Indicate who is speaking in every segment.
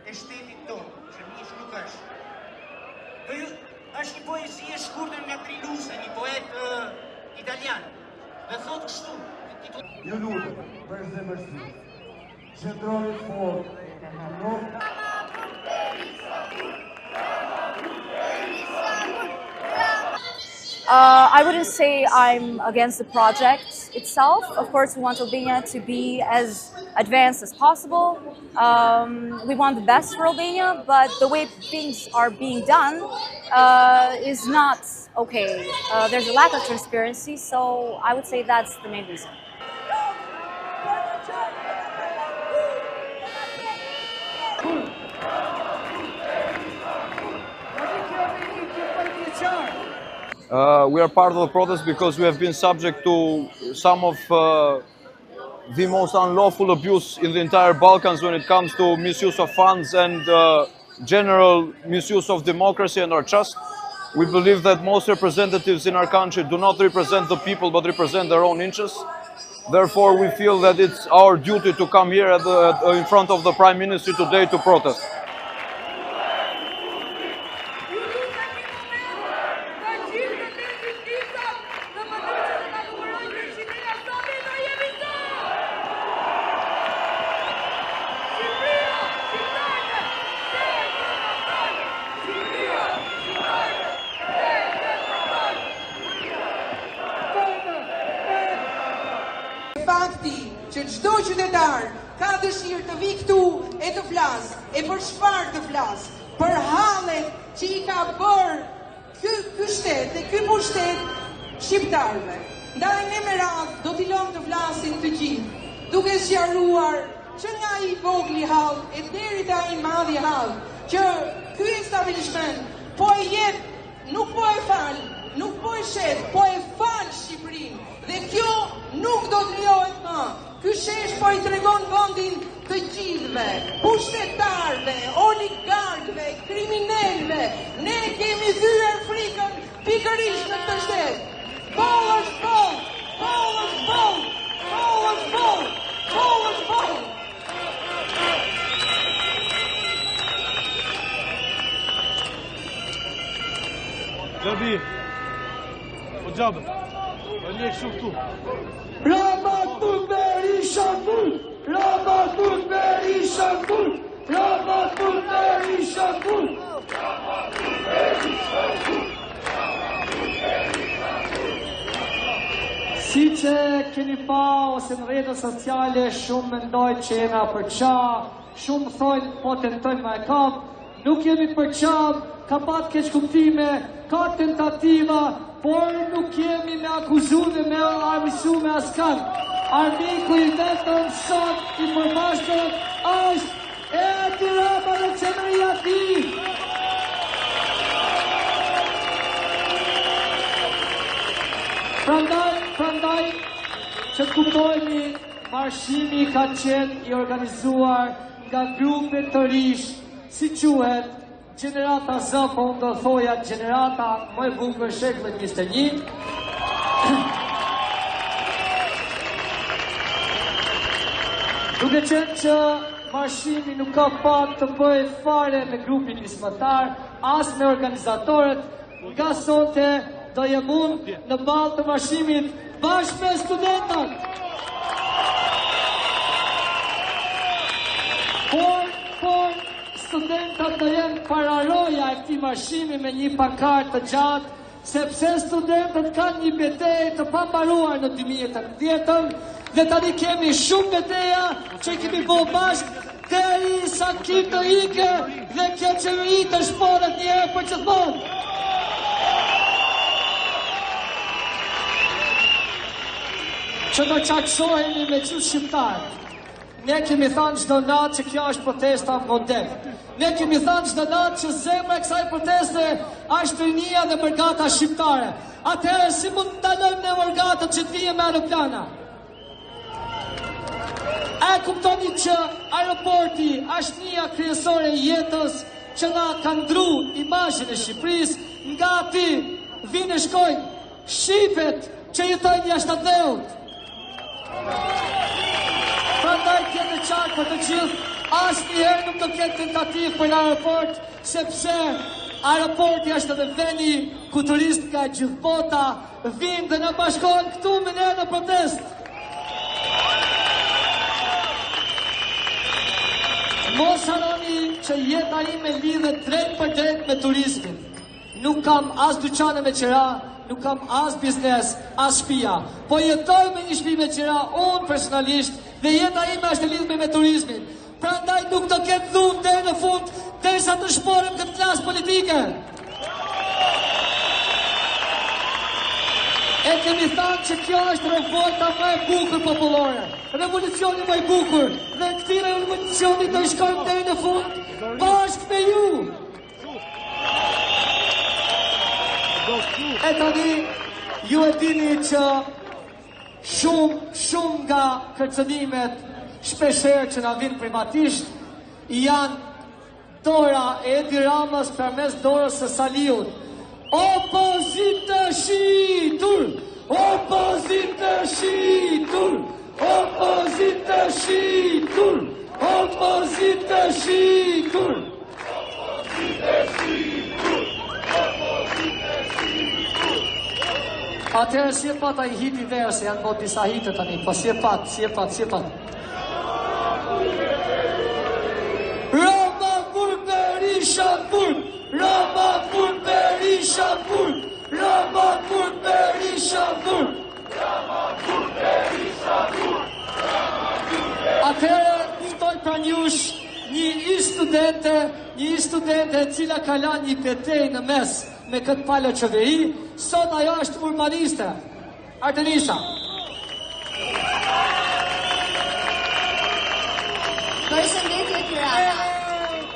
Speaker 1: e shtetit tonë, që mish nuk është. Do ju, është një poezi e shkurtër nga Trilussa, një poet uh, italian. Dhe thotë kështu,
Speaker 2: titull... Ju lutem, për zemërsi, qëndroni fort, nuk...
Speaker 3: Uh, I wouldn't say I'm against the project itself. Of course, we want Albania to be as advanced as possible. Um, we want the best for Albania, but the way things are being done uh, is not okay. Uh, there's a lack of transparency, so I would say that's the main reason.
Speaker 4: Uh, we are part of the protest because we have been subject to some of uh, the most unlawful abuse in the entire Balkans when it comes to misuse of funds and uh, general misuse of democracy and our trust. We believe that most representatives in our country do not represent the people but represent their own interests. Therefore, we feel that it's our duty to come here at the, at, in front of the Prime Minister today to protest.
Speaker 5: Ju lutem një moment, të gjithë të ndezim gishtat në mënyrë që të na numërojë Kryeqytetia sa veta jemi sot. Shqipëria, shqiptarëve, se e protestojnë. Shqipëria, shqiptarëve, se e protestojnë.
Speaker 6: Fakti që çdo qytetar ka dëshirë të vi këtu e të flasë, e për çfarë të flasë, për hallet që i ka bërë ky ky shtet dhe ky pushtet shqiptarëve. Ndaj ne me radhë do t'i lëmë të flasin të gjithë, duke sqaruar që nga i vogli hall e deri te ai i madhi hall, që ky establishment po e jep, nuk po e fal, nuk po e shet, po e fal Shqipërinë dhe kjo nuk do të lejohet më. Ky shesh po i tregon vendin të gjithëve, pushtetarëve, oligarkëve, kriminelëve. Ne kemi thyer frikën pikërisht në këtë shtet. Boll është boll, boll është boll, boll është boll, boll është boll.
Speaker 7: Xhabi. O Xhabë. O lek shumë këtu.
Speaker 2: Rama tut Berisha tut! Rama tut Berisha tut! Rama tut Berisha tut!
Speaker 8: Si që keni pa ose në rrjetet sociale shumë mendojnë që jena përça, shumë thojnë po tentojnë me e kap, nuk jemi përça, ka pat keqkuptime, ka tentativa, por nuk jemi me akuzu dhe me armiqsu me askan. Armiku i vetëm sot i përbashkët është Edi Rama dhe qeveria e tij. Prandaj, prandaj, që të kuptohemi, marshimi ka qenë i organizuar nga grupe të rinjsh, si quhet, Gjenerata Z, po unë do thoja gjenerata më e bukur e shekullit 21. Duke qenë që marshimi nuk ka pat të bëjë fare me grupin nismëtar, as me organizatorët, nga sonte do jem unë në ballë të marshimit bashkë me studentët. Por, por, Studentët do jenë pararoja e këtij marshimi me një pankartë të gjatë, sepse studentët kanë një betejë të pambaruar në 2018-ën dhe tani kemi shumë beteja që i kemi bo bashkë derisa ky të ikë dhe kjo qeveri të shporret një herë për gjithmonë. Që të qartësohemi me gjithë shqiptarët. Ne kemi thanë çdo natë që kjo është protesta model. Ne kemi thanë çdo natë që zemra e kësaj proteste është rinia dhe mërgata shqiptare. Atëherë si mund të ndalojmë ne mërgatën që të vijë me aeroplana? A e kuptoni që aeroporti është nyja kryesore e jetës që na ka ndru imazhin e Shqipërisë, nga aty vijnë e shkojnë Shqipet që jetojnë jashtë atdheut. Prandaj të jetë e qartë për të gjithë. Asnjëherë nuk do ketë tentativë për në aeroport, sepse aeroporti është edhe vendi ku turistë nga gjithë bota vijnë dhe na bashkohen këtu me ne në protestë. Mos harroni që jeta ime lidhet drejtpërdrejt me turizmin. Nuk kam as dyqane me qera, nuk kam as biznes, as shpia. Po jetoj me një shpi me qera, unë personalisht, dhe jeta ime është e lidhme me turizmin. Prandaj nuk do ketë dhunë deri në fund, derisa të shporrim këtë klasë politike. E kemi thënë që kjo është revolta më e bukur popullore, revolucioni më i bukur, dhe këtij revolucioni do i shkojmë deri në fund, bashkë me ju. E tani, ju e dini që shumë, shumë nga kërcënimet shpeshherë që na vijnë privatisht, janë dora e Edi Ramës përmes dorës së Saliut. Opozitë e shitur! Opozitë e shitur! Opozitë e shitur! Opozitë e shitur! Atëherë si e pat ai hiti verë, se janë bo disa hite tani, po si e pat, si e pat, si e pat. Rama burg, Berisha burg, Rama burg, Berisha burg, Rama burg, Berisha burg. Rama burg, Berisha burg, Rama burg, Berisha Atëherë, ftoj pranë jush, Një ish studente, një ish studente e cila ka lanë një betejë në mes me këtë palo qeveri, sot ajo është urbaniste. Artenisa.
Speaker 9: Përshëndetje Tirana.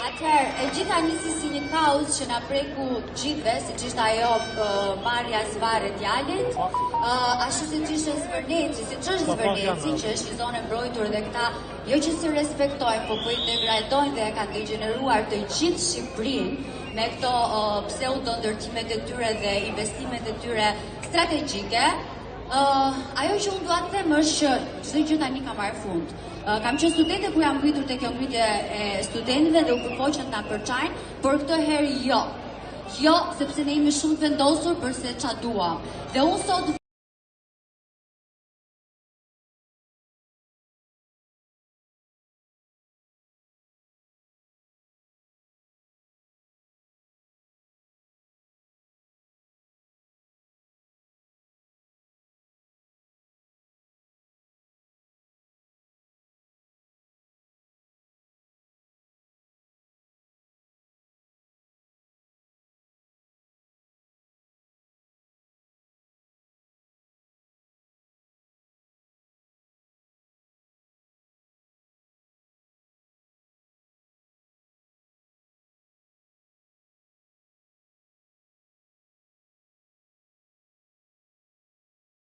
Speaker 9: Atëherë, e gjitha nisi si një kauzë që na preku gjithëve, siç ishte ajo marrja zvarrë e djalit, ashtu siç ishte Zvërneci, siç është Zvërneci, që është një zonë e mbrojtur dhe këta Jo që s'i respektojnë, po po i degradojnë dhe e kanë degjeneruar të gjithë Shqipërinë me këto uh, pseudo ndërtimet e tyre dhe investimet e tyre strategjike. Uh, ajo që unë dua të them është që çdo gjë tani ka marrë fund. Uh, kam qenë studente kur jam ngritur te kjo ngritje e studentëve dhe u përpoqën të na përçajnë, por këtë herë jo. Jo, sepse ne jemi shumë të vendosur për se ça duam. Dhe unë sot.